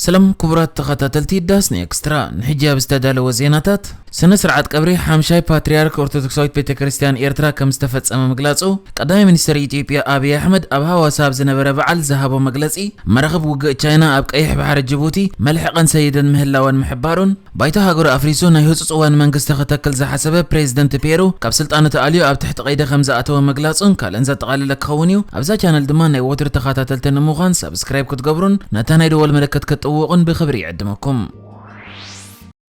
ሰላም ክቡራት ተኸታተልቲ ዳስኒ ኤክስትራ፣ ንሕጂ ኣብ ዝተዳለወ ዜናታት፣ ስነ ስርዓት ቀብሪ ሓምሻይ ፓትርያርክ ኦርቶዶክሳዊት ቤተ ክርስቲያን ኤርትራ ከም ዝተፈጸመ ምግላጹ፣ ቀዳማይ ሚኒስተር ኢትዮጵያ ኣብይ ኣሕመድ ኣብ ሃዋሳ ኣብ ዝነበረ በዓል ዝሃቦ መግለጺ፣ መራኽብ ውግእ ቻይና ኣብ ቀይሕ ባሕሪ ጅቡቲ መልሕቐን ሰይደን ምህላወን ምሕባሩን፣ ባይቶ ሃገሩ ኣፍሪሱ ናይ ህጹጽ እዋን መንግስቲ ክተክል ዝሓሰበ ፕሬዝደንት ፔሩ ካብ ስልጣኑ ተኣልዩ ኣብ ትሕቲ ቀይዲ ከም ዝኣተወ ምግላጹን ካልእን ዘጠቓለለ ክኸውን እዩ። ኣብዛ ቻነል ድማ ናይ ወትሩ ተኸታተልቲ ንምዃን ሳብስክራይብ ክትገብሩን ነታ ናይ ደወል ምልክት ክትጥውቑን ብኽብሪ ይዕድመኩም።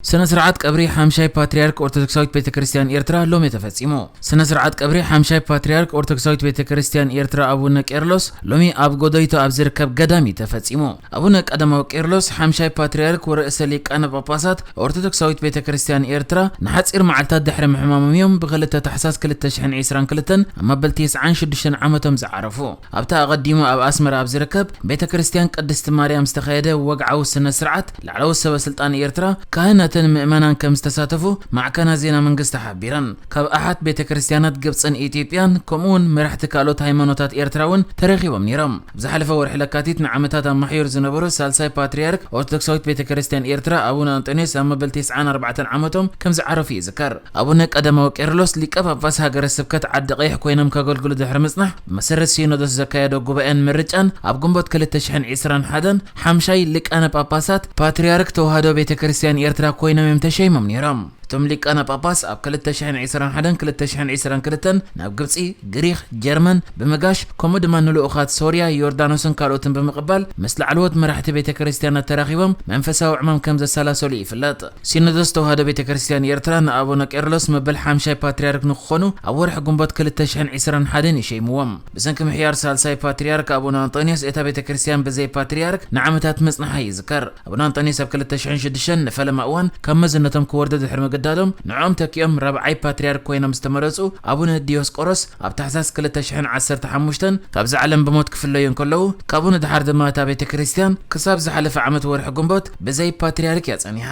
ስነ ስርዓት ቀብሪ ሓምሻይ ፓትርያርክ ኦርቶዶክሳዊት ቤተ ክርስቲያን ኤርትራ ሎሚ ተፈጺሙ። ስነ ስርዓት ቀብሪ ሓምሻይ ፓትርያርክ ኦርቶዶክሳዊት ቤተ ክርስቲያን ኤርትራ ኣቡነ ቄርሎስ ሎሚ ኣብ ጎዶይቶ ኣብ ዝርከብ ገዳም እዩ ተፈጺሙ። ኣቡነ ቀዳማዊ ቄርሎስ ሓምሻይ ፓትርያርክ ወርእሰ ሊቃነ ጳጳሳት ኦርቶዶክሳዊት ቤተ ክርስቲያን ኤርትራ ንሓጺር መዓልታት ድሕሪ ምሕማሞም እዮም ብክልተ ታሕሳስ ክልተ ሽሕን ዕስራን ክልተን ኣብ መበል ተስዓን ሽዱሽተን ዓመቶም ዝዓረፉ። ኣብታ ኣቐዲሙ ኣብ ኣስመራ ኣብ ዝርከብ ቤተ ክርስቲያን ቅድስቲ ማርያም ዝተኻየደ ወግዓዊ ስነ ስርዓት ላዕለዎት ሰበ ስልጣን ኤርትራ፣ ካህናትን ምእመናን ከም ዝተሳተፉ ማዕከናት ዜና መንግስቲ ሓቢረን። ካብ ኣሓት ቤተ ክርስቲያናት ግብጽን ኢትዮጵያን ከምኡ እውን መራሕቲ ካልኦት ሃይማኖታት ኤርትራ እውን ተረኺቦም ነይሮም። ኣብ ዝሓለፈ ወርሒ ለካቲት ንዓመታት ኣብ ማሕዩር ዝነበሩ ሳልሳይ ፓትርያርክ ኦርቶዶክሳዊት ቤተ ክርስቲያን ኤርትራ ኣቡነ ኣንጦንዮስ ኣብ መበል ተስዓን ኣርባዕተን ዓመቶም ከም ዝዓረፉ ይዝከር። ኣቡነ ቀዳማዊ ቄርሎስ ሊቀ ጳጳስ ሃገረ ስብከት ዓዲ ቀይሕ ኮይኖም ከገልግሉ ድሕሪ ምጽናሕ፣ ብመሰረት ሲኖዶስ ዘካየዶ ጉባኤን ምርጫን ኣብ ግንቦት ክልተ ሽሕን ዕስራን ሓደን ሓምሻይ ሊቃነ ጳጳሳት ፓትርያርክ ተዋህዶ ቤተ ክርስቲያን ኤርትራ ኮይኖም እዮም ተሸይሞም ነይሮም። እቶም ሊቃነ ጳጳስ ኣብ ክልተ ሽሕን ዕስራን ሓደን ክልተ ሽሕን ዕስራን ክልተን ናብ ግብጺ፣ ግሪኽ፣ ጀርመን ብምጋሽ፣ ከምኡ ድማ ንልኡኻት ሶርያ፣ ዮርዳኖስን ካልኦትን ብምቕባል ምስ ላዕለዎት መራሕቲ ቤተ ክርስቲያናት ተራኺቦም መንፈሳዊ ዕማም ከም ዘሰላሰሉ ይፍለጥ። ሲኖዶስ ተዋህዶ ቤተ ክርስቲያን ኤርትራ ንኣቡነ ቄርሎስ መበል ሓምሻይ ፓትርያርክ ንክኾኑ ኣብ ወርሒ ግንቦት ክልተ ሽሕን ዕስራን ሓደን ይሸይምዎም። ብሰንኪ ምሕያር ሳልሳይ ፓትርያርክ ኣቡነ ኣንጦንዮስ እታ ቤተ ክርስቲያን ብዘይ ፓትርያርክ ንዓመታት ምጽንሓ ይዝከር። ኣቡነ ኣንጦንዮስ ኣብ ክልተ ሽሕን ሽዱሽተን ንፈለማ እዋን ካብ መዝነቶም ክወርዱ ድሕሪ ምግዳዶም፣ ንዕኦም ተኪኦም ራብዓይ ፓትርያርክ ኮይኖም ዝተመረጹ ኣቡነ ዲዮስቆሮስ ኣብ ታሕሳስ ክልተ ሽሕን ዓሰርተ ሓሙሽተን ካብዛ ዓለም ብሞት ክፍለዩ እንከለዉ፣ ካብኡ ንደሓር ድማ እታ ቤተ ክርስቲያን ክሳብ ዝሓለፈ ዓመት ወርሒ ግንቦት ብዘይ ፓትርያርክ እያ ጸኒሓ።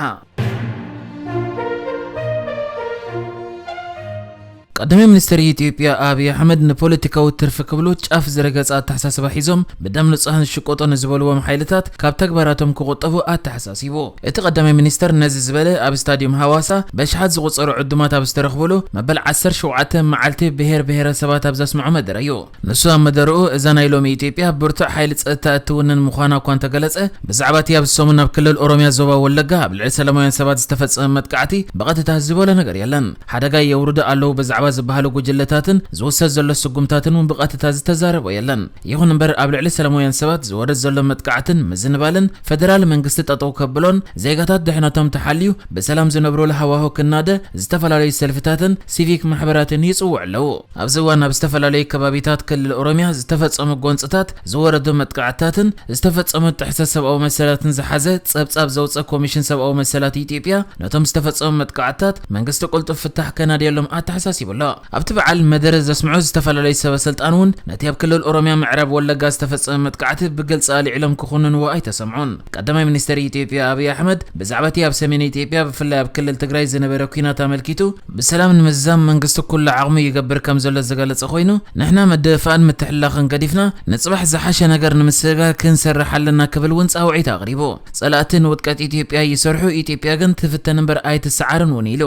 ቀዳማይ ሚኒስትር ኢትዮጵያ ኣብይ ኣሕመድ ንፖለቲካዊ ትርፊ ክብሉ ጫፍ ዝረገጸ ኣተሓሳስባ ሒዞም ብደም ንጹሃን ዝሽቆጡ ንዝበልዎም ሓይልታት ካብ ተግባራቶም ክቑጠቡ ኣተሓሳሲቡ። እቲ ቀዳማይ ሚኒስትር ነዚ ዝበለ ኣብ ስታዲየም ሃዋሳ በሽሓት ዝቑጸሩ ዕዱማት ኣብ ዝተረኽብሉ መበል ዓሰርተ ሸውዓተ መዓልቲ ብሄር ብሄረሰባት ኣብ ዘስምዖ መደረ እዩ። ንሱ ኣብ መደረኡ እዛ ናይ ሎሚ ኢትዮጵያ ብርቱዕ ሓይሊ ጸጥታ እትውንን ምዃና እኳ እንተገለጸ፣ ብዛዕባ እቲ ኣብዚ ሰሙን ኣብ ክልል ኦሮምያ ዞባ ወለጋ ኣብ ልዕሊ ሰላማውያን ሰባት ዝተፈጸመ መጥቃዕቲ ብቐጥታ ዝበሎ ነገር የለን። ሓደጋ የውርዱ ኣለዉ ብዛዕባ ዝበሃሉ ጉጅለታትን ዝውሰድ ዘሎ ስጉምታትን እውን ብቐጥታ ዝተዛረቦ የለን። ይኹን እምበር ኣብ ልዕሊ ሰላማውያን ሰባት ዝወርድ ዘሎ መጥቃዕትን ምዝንባልን ፈደራል መንግስቲ ጠጠው ከብሎን ዜጋታት ድሕነቶም ተሓልዩ ብሰላም ዝነብሩሉ ሃዋሁ ክናደ ዝተፈላለዩ ሰልፍታትን ሲቪክ ማሕበራትን ይጽውዑ ኣለዉ። ኣብዚ እዋን ኣብ ዝተፈላለዩ ከባቢታት ክልል ኦሮምያ ዝተፈጸሙ ጎንጽታት፣ ዝወረዱ መጥቃዕትታትን ዝተፈጸሙ ጥሕሰት ሰብኣዊ መሰላትን ዝሓዘ ጸብጻብ ዘውጸ ኮሚሽን ሰብኣዊ መሰላት ኢትዮጵያ፣ ነቶም ዝተፈጸሙ መጥቃዕትታት መንግስቲ ቅልጡፍ ፍታሕ ከናድየሎም ኣተሓሳሲቡ ኣሎ። ኣብቲ በዓል መደረ ዘስምዑ ዝተፈላለዩ ሰበ ስልጣን እውን ነቲ ኣብ ክልል ኦሮምያ ምዕራብ ወለጋ ዝተፈጸመ መጥቃዕቲ ብግልጺ ኣልዒሎም ክኹንንዎ ኣይተሰምዑን። ቀዳማይ ሚኒስተር ኢትዮጵያ ኣብይ ኣሕመድ ብዛዕባ እቲ ኣብ ሰሜን ኢትዮጵያ ብፍላይ ኣብ ክልል ትግራይ ዝነበረ ኲናት ኣመልኪቱ ብሰላም ንምዝዛም መንግስቲ ኩሉ ዓቕሙ ይገብር ከም ዘሎ ዝገለጸ ኮይኑ፣ ንሕና ምድፍፋእን ምትሕልላኽን ገዲፍና ንጽባሕ ዝሓሸ ነገር ንምስግጋር ክንሰርሕ ኣለና ክብል እውን ጻውዒት ኣቕሪቡ። ጸላእቲ ንውድቀት ኢትዮጵያ ይሰርሑ፣ ኢትዮጵያ ግን ትፍተን እምበር ኣይትሰዓርን እውን ኢሉ።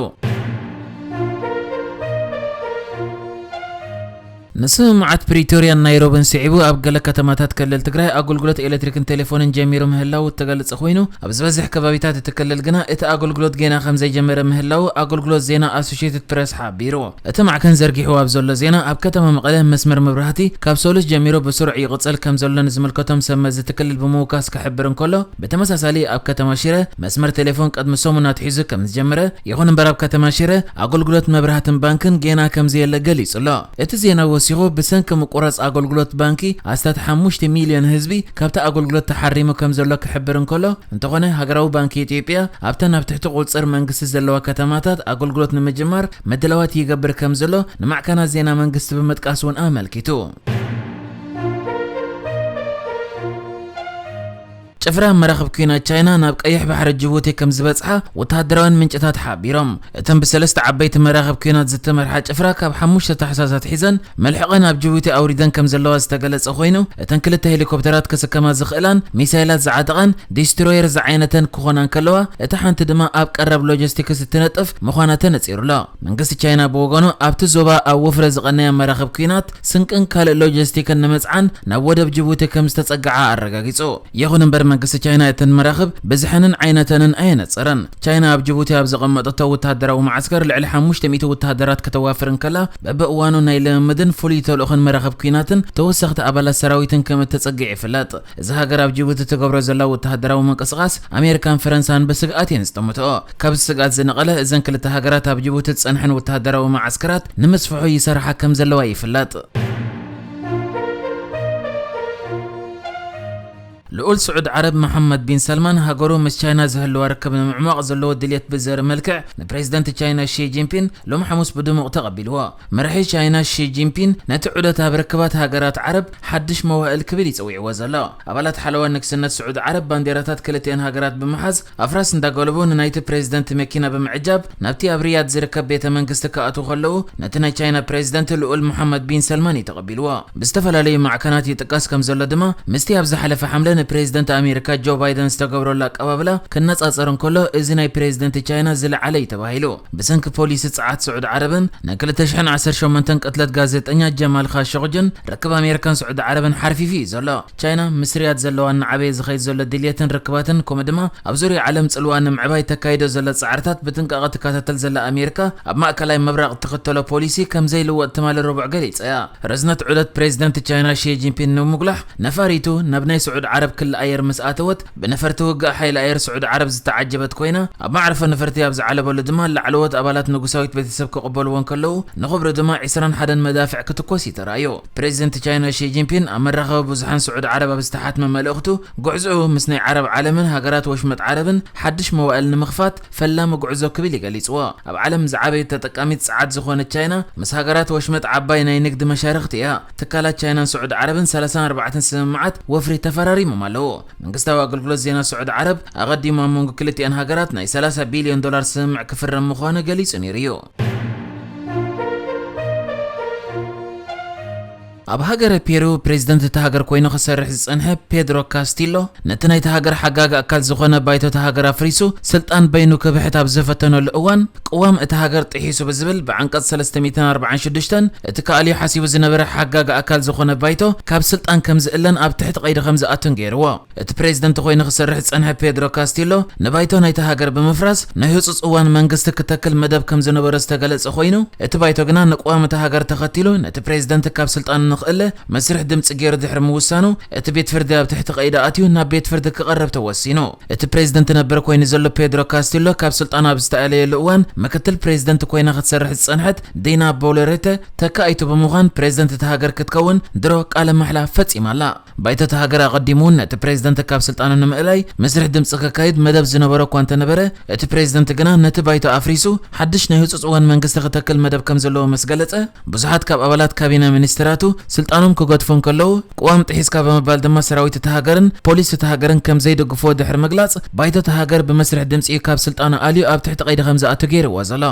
ንስምምዓት ፕሪቶርያን ናይሮብን ስዒቡ ኣብ ገለ ከተማታት ክልል ትግራይ ኣገልግሎት ኤሌክትሪክን ቴሌፎንን ጀሚሩ ምህላው እተገለጸ ኮይኑ፣ ኣብ ዝበዝሕ ከባቢታት እቲ ክልል ግና እቲ ኣገልግሎት ጌና ከም ዘይጀመረ ምህላው ኣገልግሎት ዜና ኣሶሽየትድ ፕረስ ሓቢሩ። እቲ ማዕከን ዘርጊሕዎ ኣብ ዘሎ ዜና፣ ኣብ ከተማ መቐለ መስመር መብራህቲ ካብ ሶሉስ ጀሚሩ ብስሩዕ ይቕጸል ከም ዘሎ ንዝምልከቶም ሰብ መዚ እቲ ክልል ብምውካስ ክሕብር እንከሎ፣ ብተመሳሳሊ ኣብ ከተማ ሽረ መስመር ቴሌፎን ቅድሚ ሰሙን ኣትሒዙ ከም ዝጀመረ፣ ይኹን እምበር ኣብ ከተማ ሽረ ኣገልግሎት መብራህትን ባንክን ጌና ከም ዘየለ ገሊጹ ኣሎ። እቲ ዜና ወሲኹ፣ ብሰንኪ ምቁራጽ ኣገልግሎት ባንኪ ኣስታት ሓሙሽተ ሚልዮን ህዝቢ ካብቲ ኣገልግሎት ተሓሪሙ ከም ዘሎ ክሕብር እንከሎ፣ እንተኾነ ሃገራዊ ባንኪ ኢትዮጵያ ኣብተን ኣብ ትሕቲ ቁጽጽር መንግስቲ ዘለዋ ከተማታት ኣገልግሎት ንምጅማር ምድላዋት ይገብር ከም ዘሎ ንማዕከናት ዜና መንግስቲ ብምጥቃስ እውን ኣመልኪቱ። ጭፍራ መራኽብ ኲናት ቻይና ናብ ቀይሕ ባሕሪ ጅቡቲ ከም ዝበጽሓ ወተሃደራውያን ምንጭታት ሓቢሮም። እተን ብሰለስተ ዓበይቲ መራኽብ ኲናት ዝተመርሓ ጭፍራ ካብ ሓሙሽተ ታሕሳስ ኣትሒዘን መልሕቐን ኣብ ጅቡቲ ኣውሪደን ከም ዘለዋ ዝተገለጸ ኮይኑ፣ እተን ክልተ ሄሊኮፕተራት ክስከማ ዝኽእላን ሚሳይላት ዝዓጠቓን ዲስትሮየር ዝዓይነተን ክኾና እንከለዋ፣ እታ ሓንቲ ድማ ኣብ ቀረብ ሎጂስቲክስ እትነጥፍ ምዃና ተነጺሩ ኣሎ። መንግስቲ ቻይና ብወገኑ ኣብቲ ዞባ ኣብ ወፍሪ ዝቐነያ መራኽብ ኲናት ስንቅን ካልእ ሎጂስቲክን ንምጽዓን ናብ ወደብ ጅቡቲ ከም ዝተጸግዓ ኣረጋጊጹ። ይኹን እምበር መንግስቲ ቻይና እተን መራኽብ ብዝሐንን ዓይነተንን ኣየነጸረን። ቻይና ኣብ ጅቡቲ ኣብ ዘቐመጠቶ ወተሃደራዊ መዓስከር ልዕሊ ሓሙሽተ ሚእቲ ወተሃደራት ከተዋፍር እንከላ፣ በብእዋኑ ናይ ልምምድን ፍሉይ ተልእኾን መራኽብ ኲናትን ተወሰኽቲ ኣባላት ሰራዊትን ከም እተጸግዕ ይፍለጥ። እዚ ሃገር ኣብ ጅቡቲ ትገብሮ ዘላ ወተሃደራዊ ምንቅስቓስ ኣሜሪካን ፈረንሳን ብስግኣት እየን ዝጠምትኦ። ካብዚ ስግኣት ዝነቐለ እዘን ክልተ ሃገራት ኣብ ጅቡቲ ዝጸንሐን ወተሃደራዊ መዓስከራት ንምስፍሑ ይሰርሓ ከም ዘለዋ ይፍለጥ። ልኡል ስዑድ ዓረብ መሓመድ ቢን ሰልማን ሃገሩ ምስ ቻይና ዝህልዋ ርክብ ንምዕማቕ ዘለዎ ድልየት ብዘርኢ መልክዕ ንፕሬዚደንት ቻይና ሺ ጂንፒን ሎሚ ሓሙስ ብድሙቕ ተቐቢልዎ። መራሒ ቻይና ሺ ጂንፒን ነቲ ዑደት ኣብ ርክባት ሃገራት ዓረብ ሓድሽ መዋእል ክብል ይጽውዕዎ ዘሎ። ኣባላት ሓለዋ ንግስነት ስዑድ ዓረብ ባንዴራታት ክልቲአን ሃገራት ብምሓዝ ኣፍራስ እንዳገለቡ ንናይቲ ፕሬዚደንት መኪና ብምዕጃብ ናብቲ ኣብ ሪያድ ዝርከብ ቤተ መንግስቲ ክኣትዉ ከለዉ ነቲ ናይ ቻይና ፕሬዚደንት ልኡል መሓመድ ቢን ሰልማን እዩ ተቐቢልዎ። ብዝተፈላለዩ ማዕከናት ይጥቀስ ከም ዘሎ ድማ ምስቲ ኣብ ዝሓለፈ ሓምለ ንፕሬዚደንት ኣሜሪካ ጆ ባይደን ዝተገብረሉ ኣቀባብላ ክነጻጸር እንከሎ እዚ ናይ ፕሬዚደንት ቻይና ዝለዓለ እዩ ተባሂሉ። ብሰንኪ ፖሊሲ ጸዓት ስዑድ ዓረብን ናይ ክልተ ሽሕን ዓሰርተ ሸሞንተን ቅትለት ጋዜጠኛ ጀማል ካሾግጅን ርክብ ኣሜሪካን ስዑድ ዓረብን ሓርፊፉ እዩ ዘሎ። ቻይና ምስ ሪያድ ዘለዋ እናዓበየ ዝኸይድ ዘሎ ድልየትን ርክባትን ከምኡ ድማ ኣብ ዙርያ ዓለም ጽልዋ ንምዕባይ ተካይዶ ዘሎ ጻዕርታት ብጥንቃቐ ትከታተል ዘላ ኣሜሪካ ኣብ ማእከላይ ምብራቕ እትኽተሎ ፖሊሲ ከም ዘይልወጥ ትማሊ ረቡዕ ገሊጻ እያ። ርዝነት ዑደት ፕሬዚደንት ቻይና ሺ ጂንፒን ንምጉላሕ ነፋሪቱ ናብ ናይ ስዑድ ዓረብ ክሊ ኣየር ምስ ኣተወት ብነፈርቲ ውግእ ሓይሊ ኣየር ስዑድ ዓረብ ዝተዓጀበት ኮይና ኣብ ማዕረፎ ነፈርቲ ኣብ ዝዓለበሉ ድማ ላዕለዎት ኣባላት ንጉሳዊት ቤተሰብ ክቕበልዎ እንከለዉ ንኽብሩ ድማ ዕስራን ሓደን መዳፍዕ ክትኮስ እዩ ተራእዩ። ፕሬዚደንት ቻይና ሺ ጂንፒን ኣብ መራኸቢ ብዙሓን ስዑድ ዓረብ ኣብ ዝተሓትመ መልእኽቱ ጉዕዞኡ ምስ ናይ ዓረብ ዓለምን ሃገራት ወሽመጥ ዓረብን ሓድሽ መዋእል ንምኽፋት ፈላሚ ጉዕዞ ክብል እዩ ገሊጽዎ። ኣብ ዓለም ዝዓበየት ተጠቃሚት ጸዓት ዝኾነት ቻይና ምስ ሃገራት ወሽመጥ ዓባይ ናይ ንግዲ መሻርኽቲ እያ። ትካላት ቻይናን ስዑድ ዓረብን ሰላሳን ኣርባዕተን ስምምዓት ወፍሪ ተፈራሪሞም ኣለዉ። መንግስታዊ ኣገልግሎት ዜና ስዑድ ዓረብ ኣቐዲሙ ኣብ መንጎ ክልቲኣን ሃገራት ናይ ሰላሳ ቢልዮን ዶላር ስምምዕ ክፍረም ምዃኑ ገሊጹ ነይሩ እዩ። ኣብ ሃገረ ፔሩ ፕሬዚደንት እታ ሃገር ኮይኑ ክሰርሕ ዝጸንሐ ፔድሮ ካስቲሎ ነቲ ናይቲ ሃገር ሓጋጊ ኣካል ዝኾነ ባይቶ እታ ሃገር ኣፍሪሱ ስልጣን በይኑ ክብሕት ኣብ ዝፈተነሉ እዋን ቅዋም እታ ሃገር ጥሒሱ ብዝብል ብዓንቀጽ ሰለስተ ሚእትን ኣርባዓን ሽዱሽተን እቲ ክኣልዮ ሓሲቡ ዝነበረ ሓጋጊ ኣካል ዝኾነ ባይቶ ካብ ስልጣን ከም ዝእለን ኣብ ትሕቲ ቀይዲ ከም ዝኣቱን ገይርዎ። እቲ ፕሬዚደንት ኮይኑ ክሰርሕ ዝጸንሐ ፔድሮ ካስቲሎ ንባይቶ ናይቲ ሃገር ብምፍራስ ናይ ህጹጽ እዋን መንግስቲ ክተክል መደብ ከም ዝነበሮ ዝተገለጸ ኮይኑ እቲ ባይቶ ግና ንቅዋም እታ ሃገር ተኸቲሉ ነቲ ፕሬዚደንት ካብ ስልጣኑ ንኽእለ መስርሕ ድምጺ ገይሩ ድሕሪ ምውሳኑ እቲ ቤት ፍርዲ ኣብ ትሕቲ ቀይዲ ኣትዩ ናብ ቤት ፍርዲ ክቐርብ ተወሲኑ። እቲ ፕሬዚደንት ነበር ኮይኑ ዘሎ ፔድሮ ካስቲሎ ካብ ስልጣኑ ኣብ ዝተኣለየሉ እዋን ምክትል ፕሬዚደንት ኮይና ክትሰርሕ ዝጸንሐት ዲና ቦሎሬተ ተካኢቱ ብምዃን ፕሬዚደንት እታ ሃገር ክትከውን ድሮ ቃለ ማሕላ ፈጺማ ኣላ። ባይቶ እታ ሃገር ኣቐዲሙ እውን ነቲ ፕሬዚደንት ካብ ስልጣኑ ንምእላይ መስርሕ ድምፂ ከካይድ መደብ ዝነበሮ እኳ እንተነበረ እቲ ፕሬዚደንት ግና ነቲ ባይቶ ኣፍሪሱ ሓድሽ ናይ ህፁፅ እዋን መንግስቲ ክተክል መደብ ከም ዘለዎ ምስ ገለፀ ብዙሓት ካብ ኣባላት ካቢነ ሚኒስትራቱ ስልጣኖም ክገድፉ እንከለዉ ቅዋም ጥሒስካ ብምባል ድማ ሰራዊት እታ ሃገርን ፖሊስ እታ ሃገርን ከም ዘይደግፍዎ ድሕሪ ምግላፅ ባይቶ እታ ሃገር ብመስርሕ ድምፂ እዩ ካብ ስልጣኑ ኣልዩ ኣብ ትሕቲ ቀይዲ ከም ዝኣቱ ገይርዎ ዘሎ።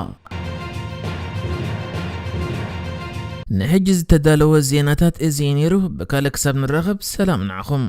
ንሕጂ ዝተዳለወ ዜናታት እዚ እዩ ነይሩ። ብካልእ ክሳብ ንራኸብ ሰላም ንዓኹም።